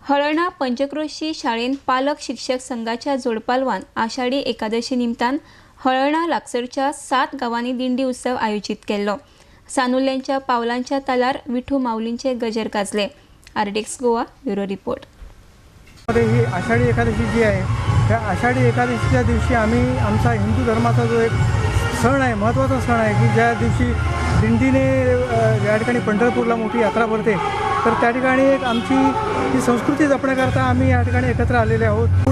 हळर्णा पंचक्रोशी शाळेन पालक शिक्षक संघाच्या जोडपालवान आषाढी एकादशी निमतान हळर्णा लागसरच्या 7 गावांनी दिंडी उत्सव आयोजित केल्लो. सानुल्यांच्या पावलांच्या तालार विठू माऊलींचे गजर गाजले. RDX Goa bureau report. ही आषाढी एकादशी जी आहे त्या आषाढी एकादशीच्या दिवशी आम्ही आमचा हिंदू धर्माचा जो एक सण आहे, महत्त्वाचा सण आहे की ज्या दिवशी दिंडीने या ठिकाणी पंढरपूरला मोठी यात्रा भरते, तर त्या ठिकाणी एक आमची ही संस्कृती जपण्याकरता आम्ही या ठिकाणी एकत्र आलेले आहोत.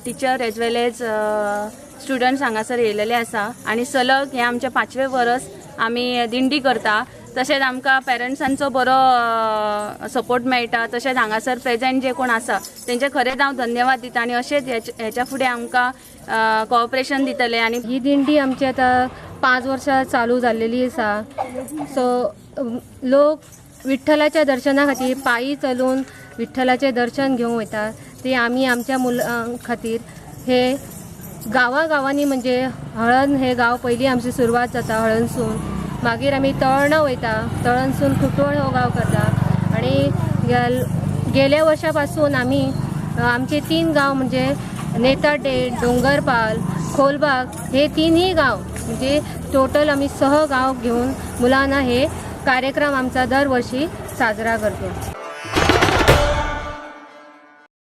Teacher as well as students हांगासर येयलेले आसा आनी सलग हें आमचें 5वें वर्स आमी दिंडी करता. तशेंच आमकां पेरंट्सांचो बरो सपोर्ट मेळटा. तशेंच हांगासर प्रेजेंट जे कोण आसा तेंचे खरेंच हांव धन्यवाद दिता आनी अशेंच हेच्या फुडें आमकां कॉपरेशन दितले. आनी ही दिंडी आमची आतां 5 वर्सां चालू जाल्लेली आसा. सो लोक विठ्ठलाच्या दर्शना खातीर पायी चलून विठ्ठलाचें दर्शन घेवंक वयता. ते आमी आमच्या मुलां खातीर हे गांवागांवांनी म्हणजे हळर्ण हे गांव पयलीं आमची सुरवात जाता हळर्णसून, मागीर आमी तळणा वयता, तळणसून कुटवळ हो गांव करता. आनी गेल्या वर्षा पासून आमी आमचे 3 गांव म्हणजे नेताडे, डोंगरपाल, खोलबाग हे 3 गांव म्हणजे टोटल आमी 6 गांव घेवन मुलांना हे कार्यक्रम आमचा दरवर्षी साजरा करतो.